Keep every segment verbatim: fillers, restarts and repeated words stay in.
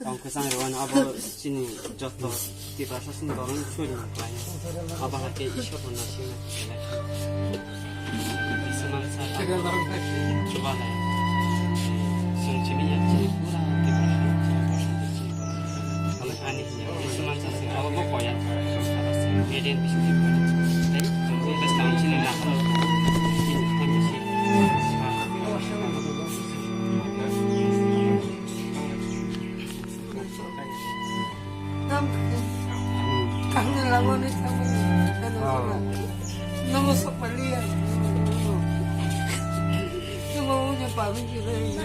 Tong kwchang rwani abo chini joto Tiprasa chini borokno suri khlainai. Abo hai khe Ishwar bo naisingna khlai. Swmang sa chubalai. Chwng chini ya chini pura Tiprasa chini borok. Ani hiya swmang sa chini abo bo koya. Abo chini median bising chini. Tei chwng bwskang chini nakhano chini tei bisi. Tam kang ni lango ni tam ni. Namo sok bali ya. Namo unya pami ki le ya.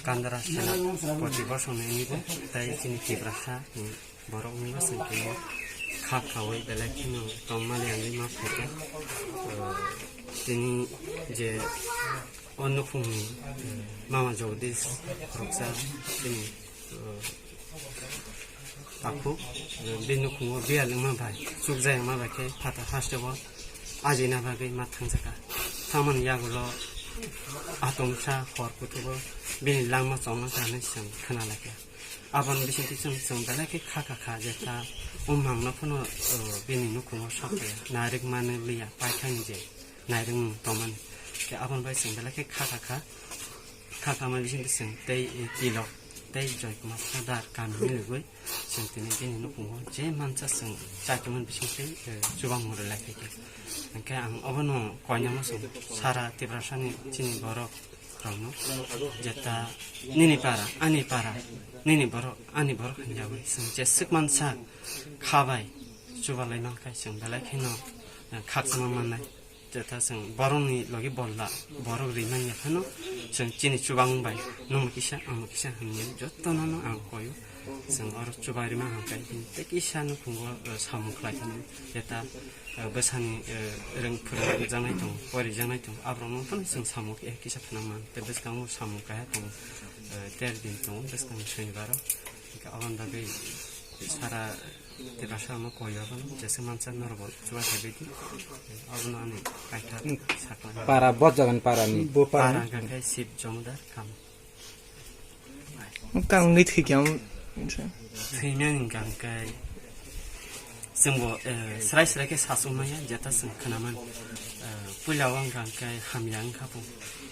Kandra Senapati bosong nini bo, tai chini Tiprasa, hmm, borok ni bosong khe kha khaui belai kheno tongmani ang ma phaikha. Eh, tini je o nukhungni, eh, mama Jagdish khoroksa chini, eh, Takhuk, bini nukhungo biyal wngma bai, chukjak wngma bai khe phatar hasteo ajina bagwi ma thangjakha. Thangmani yagulo atomsa hor kutugo bini langma chongma thangwi chwng khna laikha. Aboni bisingtwi chwng, chwng belai khe kha kha kha je ta o mangno phano, o, bini nukhungo sok khe nairwk mani liya paithakni je nairwkmung tongmani. Khe aboni bai chwng belai khe kha kha kha, kha kha mani bisingtwi chwng tei, e, Tilok tei Joykumar Phadar kami milwgwi chwng tini bini nukhungo je mansa chwng chaitongmani bisingtwi, eh, chubamung rwlai khaikha. Hwnkhe ang obono koinama chwng sara Tiprasani chini borok rokno jeta nini para, ani para, nini borok, ani borok hinjawi chwng jeswk mansa khabai chubalai mankha chwng belai kheno, eh, khakchangma mannai. Jeta chwng borokni logi bolla borok rimani phano chwng chini chubamung bai nungma kisa, angma kisa hinwi jotono no ang koyo. Chwng oro chubai rima hwnkhai tei kisa nukhungo, eh, samung khlai phano jeta, eh, bwsani, eh, rwng phwrwng rwjaknai tongo, porijaknai tongo, aborokno phano chwng samung kisa phwnang man. Tei bwskango samung kaiha tongo, eh, ter din tongo, bwskang sonibaro. Hwnkhe aboni bagwi sara Tiprasa no koi abono, jesa mansa norok bo chuba khe bidi. Abono ani kaitha sakna. Para bojagan para ni. Bo para. Para hwnkha khe Sip Jomodar kam. Kang ni thwi khe am. Thwimani hwnkha khe chwng bo, eh, srai srai khe sasuk maya, jeta chwng khwnaman. Eh, puila o hwnkha khe hamya wngkha bo.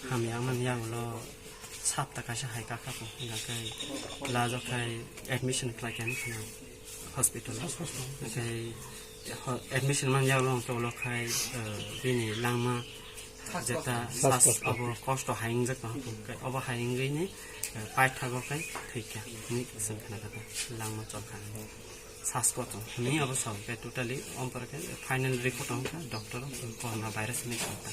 Hamya wngmani yagulo sapta kaisa hai kakha bo. Hwnkha khe lajok khai admission khlai khe ani khwna. Hospital. Hospital. Oke, ho-, admission man yagulo hwnkhe ulo khai, eh, bini langma jeta sas kosto. Abo kosto hai wngjak tong khe obo hai wngwi ni, eh, paithago khai thwikha hinwi chwng khna kha langma chol kha. Sas kosto hinwi abo sao khe totally ompor khe final report wngkha doctor corona virus hinwi sao kha.